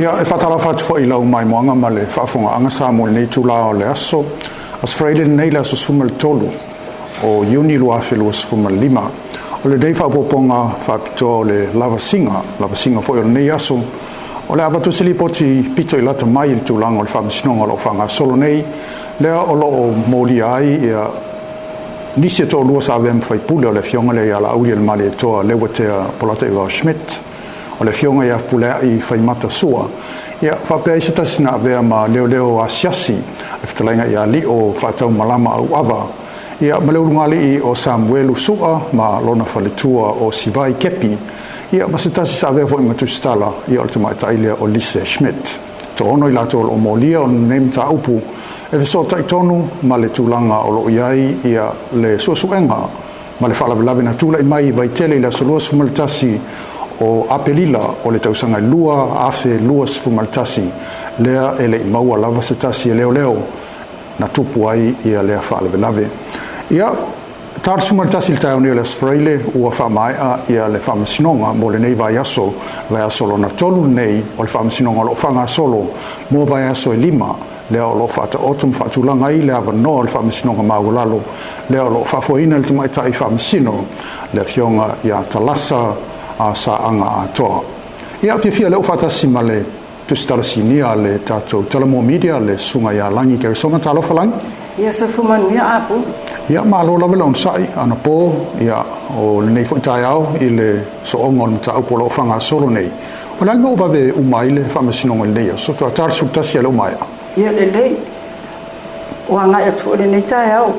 Ia, e faatalofa atu foi i lau maimoaga ma le faafofogaaga Samoa i lenei itula o le aso. Aso Faraile lenei le aso 13 o Iuni 2025. O lenei faaopoopoga faapitoa o le lavasiga, lavasiga foi o lenei aso, o le a avatu se lipoti pito i lata mai i le tulaga o le faamasinoga o lo o faagasolo nei, lea o lo o molia ai ia nisi e toalua sa avea ma faipule o le afioga lea ia Laaulialemalietoa Leuatea Polataivao Schmidt, o le afioga ia Fepuleai Faimata Sua, ia faapea ai se tasi na avea ma leoleo asiasi le fetalaiga ia Lio Faataumalama Auava, ia ma le ulugalii o Samuelu Sua ma lona faletua o Sivai Kepi, ia ma se tasi sa avea foi ma tusitala, ia o le tamaitai lea o Lise Schmidt. Toaono i latou o lo o molia ona lenei mataupu e fesootai tonu ma le tulaga o lo o i ai ia le suesuega ma le faalavelave na tulai mai i Vaitele i le aso 21 o Aperila o le tausaga 2021, lea e le i maua lava se tasi e leoleo na tupu ai ia lea faalavelave. Ia, 41 i le taeao nei o le Aso Faraile ua faamaea ia le faamasinoga mo lenei vaiaso, vaiaso lona tolu lenei o le faamasinoga o lo o faagasolo mo vaiaso e lima, lea o lo o faataoto ma faatulaga ai le avanoa o le Faamasinoga Maualalo, lea o lo o faafoeina e le Tamaitai Faamasino, le Afioga ia Talasa Saaga Atoa. Ia, fiafia lea ua faatasi ma le Tusitala Sinia a le tatou Talamua Media, le Susuga ia Lagi Keresoma. Talofa Lagi. Ia, soifua manuia Apu. Ia, malo lava le onosai anapo, ia, o lenei foi taeao i le sooga o le mataupu o lo o faagasolo nei. O le a le mea ua vave uma ai le faamasinoga i lenei aso? Faatoa 41 a lea ua maea. Ia lelei. Ua agai atu foi i lenei taeao,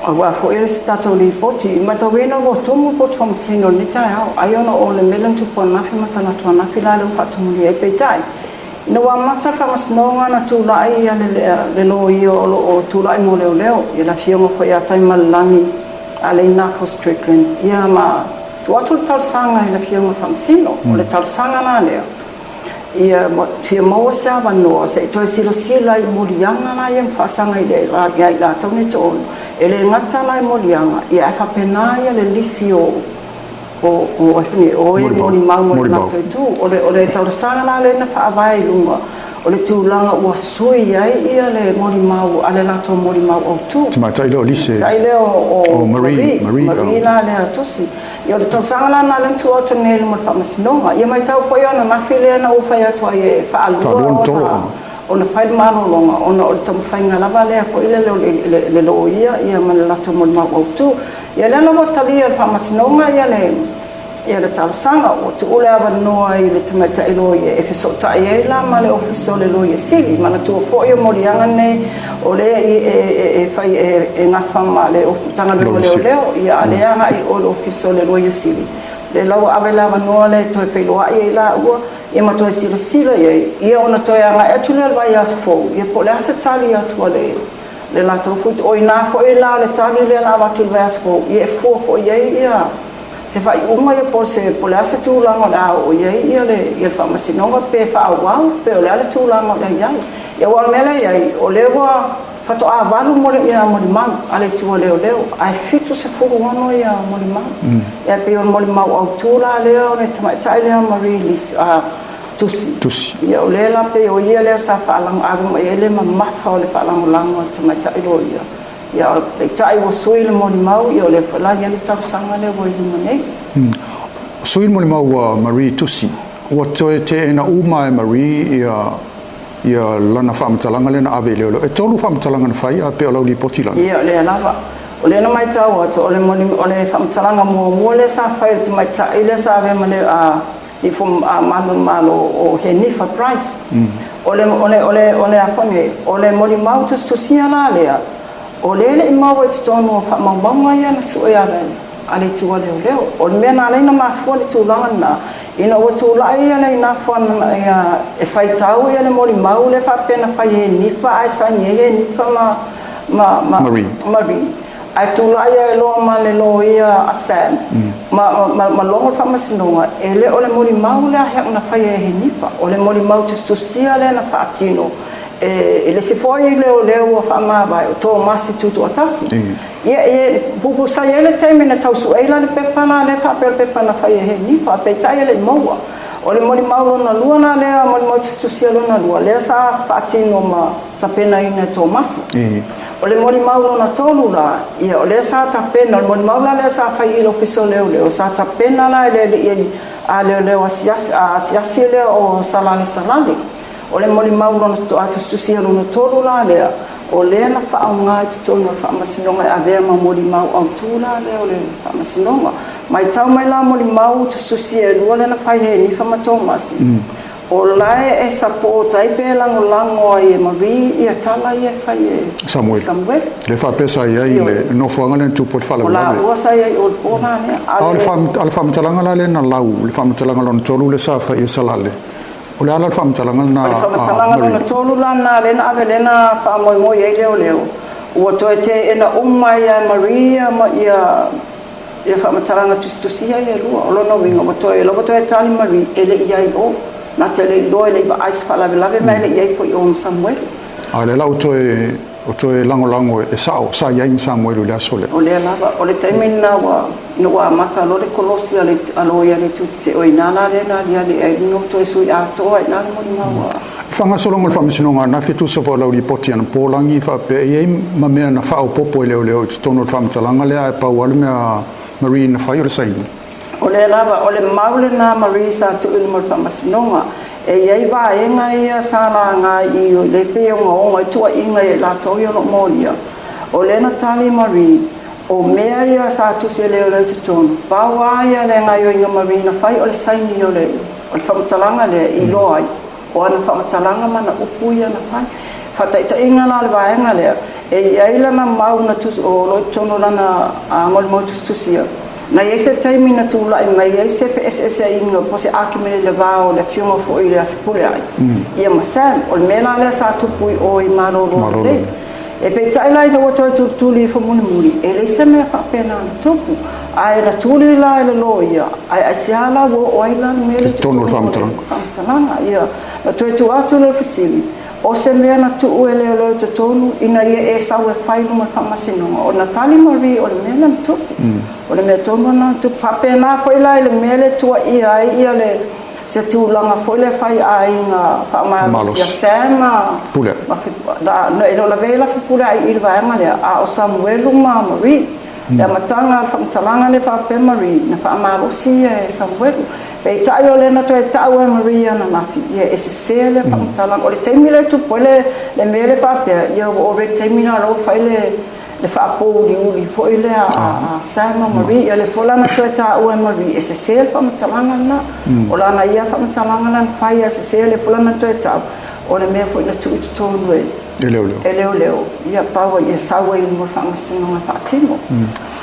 aua foi se tatou lipoti. E matauina ua tumu le poto faamasino i lenei taeao, ai ona o le mea lea na tupu ananafi ma talaatu ananafi la lea ua faatumulia ai. Peitai, ina ua amata le faamasinoga na tulai le loia o lo o tulai mo leoleo, ia le afioga foi ia Taimalelagi Aleinafo Strickland, ia ma Tuu atu le talosaga i le Afioga i le Faamasino, o le talosaga la lea, ia fia maua se avanoa se i toe silasila i moliaga la ia na faasaga ia i latou nei toaono. E le gata la i moliaga, ia ae faapena ia le lisi o o e molimau mo le latou itu. O le talosaga la lea na faavae i luga o le tulaga ua sui ai ia le molimau a le latou molimau autu. Tamaitai lea o Lise. Tamaitai lea o Marie, Marie, Marie la lea Tusi. Ia o le talosaga la lena lea na tuu atu nei i luma o le faamasinoga. Ia matau foi o ananafi lea na ou fai atu ai e faalua ona fai le malologa ona o le taumafaiga lava lea foi lele o le loia ia ma le latou molimau autu. Ia lea la ua talia e le faamasinoga ia le Ia le talosaga, ua tuu le avanoa i le tamaitai loia e fesootai ai la ma le Ofisa o le Loia Sili. Manatua foi o moliaga nei o lea e fai e gafa ma le Matagaluega o Leoleo, ia a o lea e agai i o i le Ofisa o le Loia Sili. O lea la ua ave le avanoa lea e toe feiloai ai laua ia ma toe silasila i ai, ia ona toe agai atu lea i le vaiaso fou, ia po o le a se tali atu a le le latou foi. O i ina foi la o le tali lea o le a avatu i le vaiaso fou, ia e fua foi i ai ia se faaiuga ia po o se po o le a se tulaga o le a oo i ai ia le ia le faamasinoga pe faaauau pe o le a le tulaga o le a i ai. Ia aua o le mea lea e i ai, o lea ua faatoa valu mo le ia molimau a le itu a leoleo ae 76 ia molimau. Ia e pei o le molimau autu la lea o le tamaitai lea Marie Lise Tusi. Tusi. Ia o lea la pei o ia lea sa faalago ave mai ai le mamafa o le faalagolago a le tamaitai loia. Ia, peitai ua sui le molimau, ia o lea foi la e i ai le talosaga lea ua i luma nei. Sui le molimau a Marie Tusi, ua toe teena uma e Marie ia ia lana faamatalaga lea na ave i leoleo. E tolu faamatalaga na fai, a pei o lau lipoti lana. Ia, o lea lava. O lea na matau atu, o le o le faamatalaga muamua lea sa fai e le tamaitai lea sa avea ma le i malu o le Malo o Henifa Price. O le, o le, o le, o le a foi nei, o le molimau tusitusia la lea, o lea e le i maua i totonu o faamaumauga ia na sue a le, a le itu a leoleo. O le mea na ala ai ona mafua le tulaga lena, ina ua tulai ia le Inafa ia, e faitau ia le molimau lea faapea na fai e Henifa ae saini ai Henifa ma, ma, ma, Marie. Marie. Ae tulai ai loa ma le loia a Sam ma, ma, ma logo le faamasinoga, e le o le molimau lea heʻu na faia e Henifa, o le molimau tusitusia lea na faatino e, e le isi foi leoleo ua faamavae, o Tomasi Tutoatasi. Ia, e pupusai ai le taimi na tau suʻe ai la le pepa la lea faapea o le pepa na faia e Henifa, peitai e le i maua. O le molimau lona lua la lea, molimau tusitusia lona lua, lea sa faatino ma tapenaina e Tomasi. O le molimau lona tolu la, ia, o lea sa tapena, o le molimau la lea sa fai i le Ofisa o Leoleo, sa tapena la e le alii a leoleo asiasi, asiasi lea o Salale Salale. O le molimau lona tusitusia lona tolu la lea, o lea na faaaoga i totonu o le Faamasinoga e avea ma molimau autu la lea o le Faamasinoga. Matau mai la molimau tusitusia e lua lea na fai e Henifa ma Tomasi, o la e support ai pe lagolago ai e Marie ia tala ia e fai e Samuel. Samuel. Le faapea sa i ai le nofoaga lea na tupu ai le faalavelave. O laua sa i ai i o i le po la lea. A o le faamatalaga la lea na lau, le faamatalaga lona tolu lea sa fai e Salale, O le a la le faamatalaga lena a Marie? O le faamatalaga lona tolu la lena lea na ave lea na faamoemoe ai leoleo, ua toe teena uma ai e Marie ma ia ia faamatalaga tusitusia ia e lua. O lona uiga ua toe la ua toe tali Marie e le i i ai i o. Na te le i iloa e le i vaai se faalavelave ma e le i i ai foi i o ma Samuelu. A o lea la ua toe O toe lagolago e sao sa i ai ma Samuelu i le aso lea. O lea lava, o le taimi lena ua, ina ua amata loa le kolosi a le, a loia a le itu tetee, o i ina la lea na aliali ai ina ua toe sui atoa ai i ina le molimau a. I faagasologa o le Faamasinoga ananafi e tusa foi o lau lipoti anapo lagi e faapea e i ai ma mea na faaopoopo e leoleo i totonu o le faamatalaga lea ae pau lava le mea Marie na fai o le saini. O lea lava, o le mau lena Marie sa tuu i luma o le Faamasinoga. E i ai vaega ia sa laga i i le pei e ogaoga i tuuaiga ia i latou ia o lo o molia. O lea na tali Marie, o mea ia sa tusi e leoleo i totonu, pau lava ia le gaoioiga Marie na fai o le saini o le o le faamatalaga lea i iloa ai o ana faamatalaga ma ana upu ia na fai. Faataitaiga la o le vaega lea, e i ai lana mau na tusi, o lo o i totonu o lana molimau tusitusia, Na i ai se taimi na tulai mai ai se feeseeseaiga po o se argument i le va o le afioga foi i le Fepuleai ia ma Sam. O le mea la lea sa tupu i o i Malolo Lelei. E peitai la ina ua toe tulituli ifo mulimuli, e leai se mea faapena na tupu. Ae na tuli la e le loia, ae aisea la ua oo ai la le mea lea i totonu o le faamatalaga. Ia, na toe tuu atu lea o le fesili, O se mea na tuu e leoleo i totonu ina ia e sau e fai i luma o le faamasinoga, o Natalie Marie o le mea lea na tupu. O le mea tonu lena na tupu. Faapena foi la i le mea lea e tuuaia ai ia le se tulaga foi lea fai aiga faamalosi a Sam ma ma e le o lavea la Fepuleai i le vaega lea, a o Samuelu ma Marie. Le amataga o le faamatalaga lea faapea Marie, na faamalosi ia e Samuelu. Peitai o lea na toe tau e Marie ananafi, ia e sese lea faamatalaga. O le taimi lea e tupu ai le, le mea lea faapea, ia ua already taimi lena o la ua fai le, le faapouliuli foi lea a, a Sam ma Marie. Ia lea foi la na toe taua e Marie, e sese le faamatalaga lena. O lana ia faamatalaga la na fai a sese, lea foi la na toe tau, o le mea foi na tuu i totonu e, E leoleo. E leoleo, ia pau ai, ia sau ai i luma o le faamasinoga e faatino.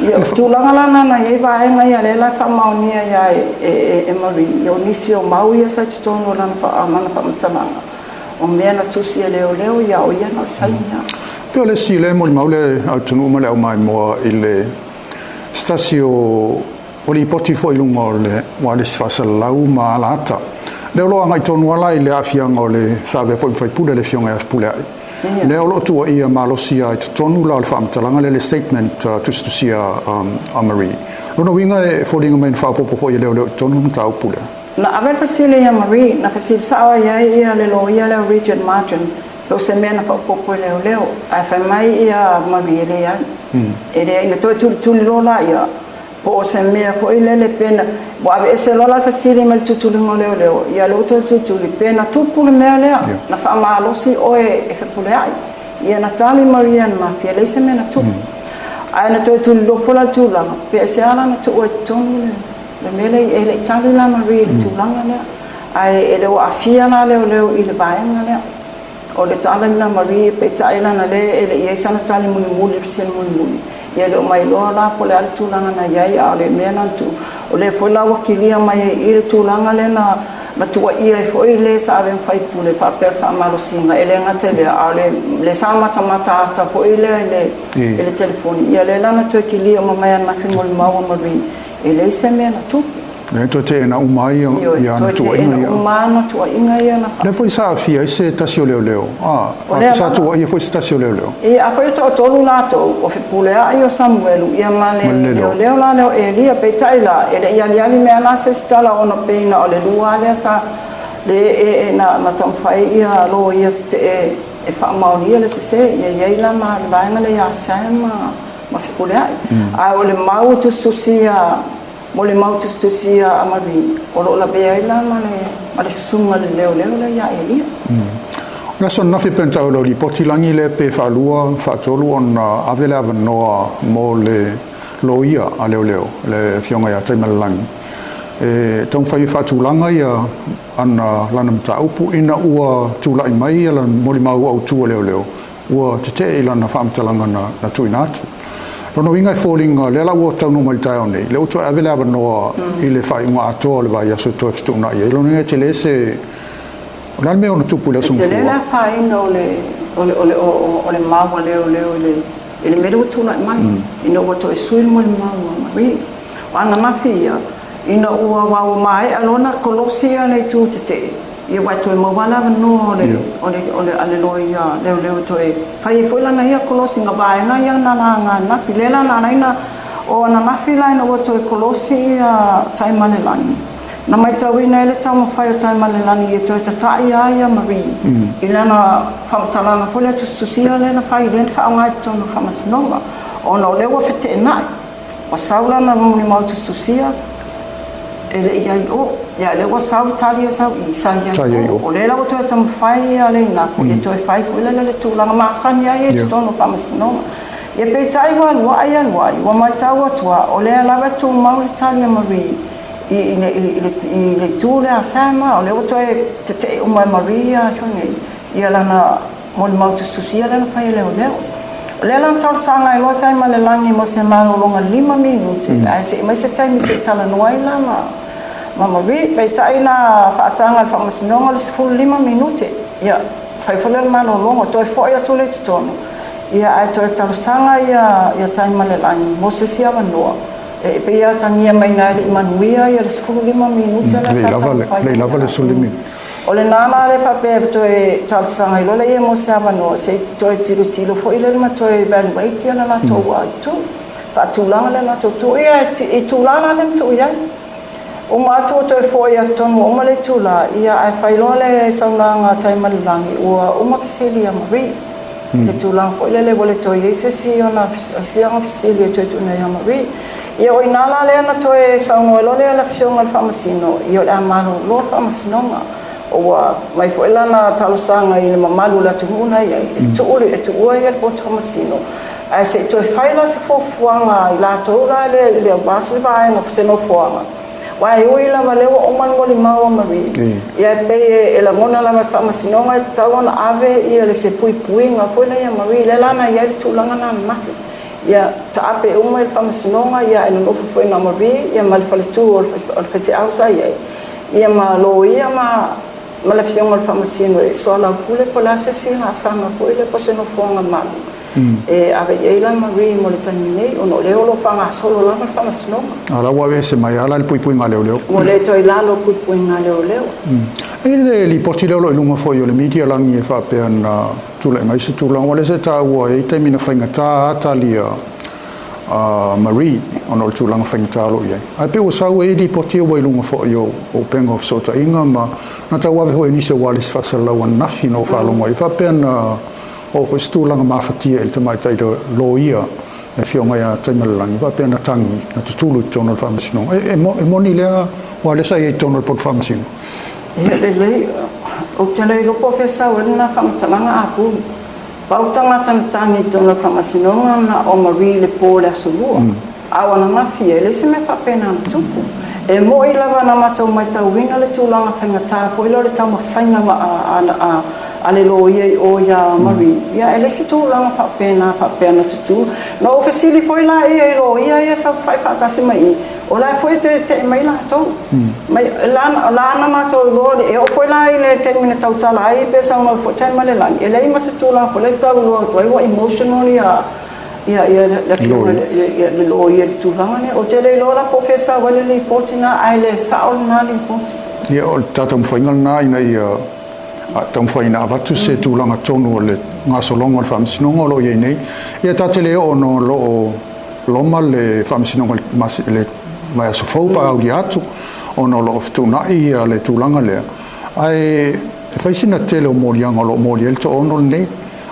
Ia, o tulaga la na na i ai vaega ia lea la e faamaonia ia e, e, e, e Marie, ia o nisi o mau ia sa i totonu o lana, fa, lana faamatalaga, o mea na tusi e leoleo, ia o ia na o le saini lava. Pei o le isi lea e molimau le atunuu ma le aumaimoa i le se tasi o O lipoti foi i luga o le ualesi faasalalau ma alaata. Lea o lo o agai tonu lava la i le aafiaga o le sa avea foi ma faipule le Afioga ia Fepuleai. Lea o lo o tuuaia malosi lava i totonu la o le faamatalaga lea le statement tusitusia a Marie. Lona uiga e foliga mai na faaopoopo foi e leoleo i totonu le mataupu lea. Na ave le fesili ia Marie, na fesili sao ai ai ia le loia lea o Regent Martin, pe o se mea na faaopoopo e leoleo. Ae fai mai ia Marie e leai. E leai. Na toe tulituli loa laia. Po o se mea foi lele pe na, ua aveese loa la le fesili mai le tulituliga o leoleo, ia lea ua toe tulituli, pe na tupu le mea lea, na faamalosi oe e Fepuleai. Ia na tali mai ia na mafia, leai se mea na tupu. Ae na toe tuliloa foi la le tulaga, pe aisea la na tuu ai i totonu le, le mea lea, e le i tali la Marie i le tulaga lea. Ae e le o aafia la leoleo i le vaega lea. O le tala lena Marie, peitai lana lea e le i ai sana tali mulimuli, fesili mulimuli. Ia e le o mailoa la po o le a le tulaga na i ai, a o le mea na tuu, o lea foi la ua kilia mai ai i i le tulaga lea na na tuuaia ai foi le sa ave ma faipule faapea le faamalosiga. E le gata i lea, a o le le sa matamata ata foi lea i le i le telefoni. Ia lea la na toe kilia uma mai ananafi molimau a Marie, e leai se mea na tupu. Lea toe teena uma ai ia ana toe tuuaiga teena ia. uma ana tuuaiga ia na Lea foi sa aafia ai se tasi o leoleo. A, O lea sa lava. tuuaia foi se tasi o leoleo. Ia, afai e toatolu latou, o Fepuleai, o Samuelu, ia ma le Ma le leoleo. leoleo la lea o Elia. Peitai la, e le i aliali mea la se isi tala ona pei na o le lua lava lea sa le e, e, na, na taumafai ia loia tetee e faamaonia le sese. Ia i ai la ma le vaega lea ia Sam ma, ma Fepuleai. Ae o le mau e tusitusia Mo le mau tusitusi a Marie, o lo o lavea ai la ma le, ma le susuga i le leoleo lea ia Elia. O le aso ananafi pei ona taua i lau lipoti lagi lea pe faalua, faatolu ona ave le avanoa mo le loia a leoleo, le Afioga ia Taimalelagi, e taumafai e faatulaga ia ana lana mataupu ina ua tulai mai ia lana molimau autu a leoleo ua tetee i lana faamatalaga na tuuina atu. Lona uiga e foliga, lea la ua taunuu mai i le taeao nei, lea ua toe ave le avanoa i le faaiuga atoa o le vaiaso e toe fetuunai ai. Lona uiga e tele se... O le a le mea e ono tupu i le aso E tele Gafua? le afaina o le, o le, o le, o, o le mau a leoleo i le, i le mea lea ua tulai mai, ina ua toe sui le molimau a Marie. O ananafi ia, ina ua, aua ua maea loa ona kolosi le itu tetee, Ia aua e toe maua lava le avanoa o le, o le, o le, a le loia leoleo e toe fai ai foi lana ia kolosi ga vaega ia na laga ananafi. Lea la na ala ai na, o ananafi la ina ua toe kolosi ia Taimalelagi, na maitauina ai le taumafai o Taimalelagi e toe tata'i a ia Marie i lana faamatalaga foi lea tusitusia lea na fai lea na faaaoga i totonu o le Faamasinoga ona o lea ua feteenai. Ua sau lana molimau tusitusia, e le i i ai i o. Ia, lea ua sau tali ia sau i, sa i ai i o. O lea la ua toe taumafai ia Leinaku ia toe fai foi lele le tulaga masani ai ia i totonu o Faamasinoga. Ia peitai ua alu ae alu ae, ua matau atu lava, o lea lava e tumau le tali a Marie i, i, le, i, le, i le itu lea a Sam, o lea ua toe tetee uma e Marie ia nei, ia lana Molimau tusitusia lea na fai e leoleo. O lea la na talosaga ai loa Taimalelagi mo se malologa 5 minute, ae se i mai se taimi se i talanoa ai la ma ma Marie. Peitai na faataga e le Faamasinoga le 15 minute. Ia, fai foi lea o le malologa, toe foi atu lea i totonu, ia ae toe talosaga ia ia Taimalelagi mo se isi avanoa. E pei e atagia mai i ina e le i manuia ia le 15 minute lea sa taumafai ai. Le i lava le 15 minute. O lena la lea faapea e toe talosaga ai loa lea mo se avanoa se i toe tilotilo foi lea ma toe evaluate le latou itu, faatulaga le latou itu. Ia, i tulaga la lea na tuu i ai. Uma atu ua toe foi atu tonu ua uma le itula, ia ae fai loa le saunoaga a Taimalelagi ua uma fesili ia Marie. I le tulaga foi lele ua le toe i ai se isi ona fesili e toe tuuina ia Marie. Ia o i ina la lea na toe saunoa ai loa lea le Afioga i le Faamasino, ia o le a malolo le Faamasinoga. Ua aumai foi lana talosaga i le mamalu o le atunuu na i ai, e tuu e tuua ia le poto faamasino, ae se i toe fai la se fuafuaga a i latou la lea i le aua se vaega o se nofoaga. Aua e ui lava lea ua uma le molimau a Marie, ia e pei e lagona lava e le Faamasinoga e tatau ona ave ia le se puipuiga foi lea ia Marie, lea la na i ai le tulaga na ananafi. Ia taape uma i le Faamasinoga, ia ae nonofo foi ma Marie ia ma le faletu o le faifeau sa i ai, ia ma loia ma ma le Afioga i le Faamasino e soalaupule po o le a se isi laasaga foi lea po o se nofoaga malu e ave i ai la Marie mo le taimi nei, ona o lea o lo o faagasolo lava le Faamasinoga. A o la ua aveese mai lava la le puipuiga a leoleo. Ua le toe i lalo o puipuiga a leoleo. E i ai le lipoti lea o lo o i luga foi o le media lagi e faapea na tulai mai se tulaga, aua o lea sa taua e i ai taimi na faigata a tali a a Marie ona o le tulaga faigata o lo o i ai. Ae pei ua sau ai lipoti ia ua i luga foi o upega o fesootaiga ma na tauave foi e nisi o ualesi faasalalau ananafi na ou faalogo ai faapea na oo foi se tulaga mafatia i le tamaitai loia le afioga ia Taimalelagi faapea na tagi na tutulu i totonu o le faamasinoga. E, e, e moni lea aua lea sa i ai i totonu o le poto faamasino. Ia lelei, ou te le iloa po o fea sau ai lena faamatalaga a Pulu. Pau tagata na tagi i totonu o le faamasinoga na o Marie i le po o le Aso Lua. A o ananafi e leai se mea faapena na tupu. E mo'i lava na matou maitauina le tulaga faigata foi lea o le taumafaiga a le loia i o ia Marie, ia e leai se tulaga faapena faapea na tutū. Na ou fesili foi la ia i loia ia saofafai faatasi mai i, o la e foi e te'e mai latou. Mai, la, la na matou iloa, e oo foi la i le taimi na tautala ai pe saunoa foi Taimalelagi, e leai ma se tulaga foi lea e tau iloa atu ai ua emotional ia Ia, ia, le afioga i le loia i le tulaga lea. Ou te le iloa la po o fea e sau ai le lipoti lena, ae le sao lena lipoti. Ia, o le ta taumafaiga lena ina ia taumafai ina avatu se tulaga tonu o le gasologa o le faamasinoga o lo o i ai nei. Ia, ta te le oo ona o lo o loma le faamasinoga i le vaiaso fou pe a aulia atu ona o lo o fetuunai le tulaga lea. Ae e fai sina tele o moliaga o lo o molia ai le toaono lenei.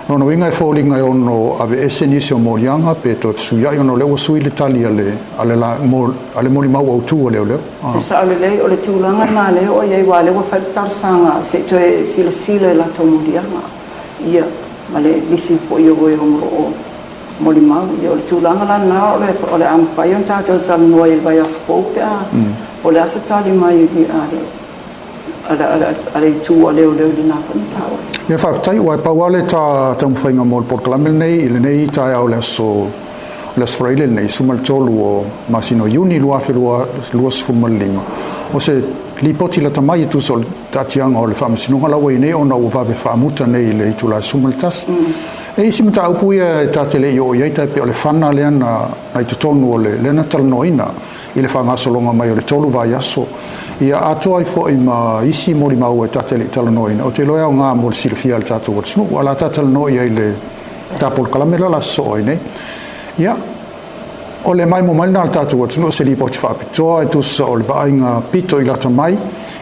Lona uiga e foliga e ono aveese nisi o moliaga pe toe fesuiai ona o lea ua sui le tali a le, a le, a le molimau autu a leoleo. E sao lelei, o le tulaga lena lea ua i ai, aua o lea ua fai le talosaga se i toe silasila i latou moliaga, ia, ma le lisi foi o e o lo o molimau. Ia, o le tulaga la lena o le, o le a mafai ona tatou talanoa i le vaiaso fou pe a, po o le a se tali mai a le a le itu a leoleo i lena foi mataupu. Ia faafetai, aua e pau lava le ta taumafaiga mo le polokalame lenei i lenei taeao o le aso o le aso Faraile lenei, 13 o masina o Iuni 2025, o se lipoti lata mai e tusa o le taatiaga o le faamasinoga la ua i ai nei ona ua vave faamuta nei i le itula e 11. E isi mataupu ia e ta te le i oo i ai, tai pei o le fana lea na i totonu o le lea na talanoaina i le faagasologa mai o le 3 vaiaso, ia atoa ai foi ma isi molimau e ta te le i talanoaina. Ou te iloa e aoga mo le silafia a le tatou atunuu, a o le a ta talanoa i ai i le ta polokalame lea o le a sosoo ai nei. Ia, o le maimoa mai lena a le tatou atunuu, se lipoti faapitoa e tusa o le vaaiga pito i lata mai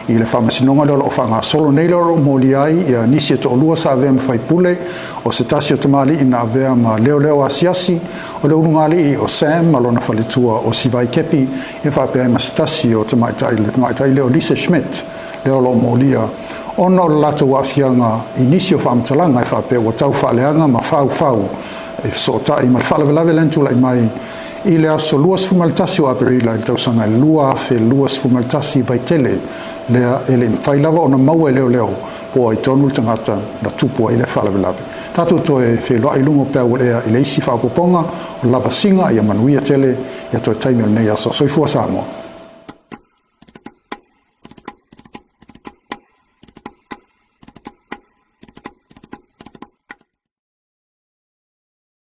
i le faamasinoga lea o lo o faagasolo nei, lea o lo o molia ai ia nisi e toalua sa avea ma faipule, o se tasi o tamalii na avea ma leoleo asiasi, O le ulugalii o Sam ma lona faletua o Sivai Kepi e faapea ai ma se tasi o tamaitai, le tamaitai lea o Lisa Schmidt, lea o lo o molia ona o le latou aafiaga i nisi o faamatalaga e faapea ua tau faaleaga ma faufau e fesootai ma le faalavelave lea na tulai mai i le aso 21 o Aperila i le tausaga 2021 i Vaitele, lea e le i mafai lava ona maua e leoleo po o ai tonu le tagata na tupu ai lea faalavelave. Tatou toe feiloai i luga o peau o le ea i le isi faaopoopoga o le lavasiga ia manuia tele ia toe taimi o lenei aso. Soifua Samoa.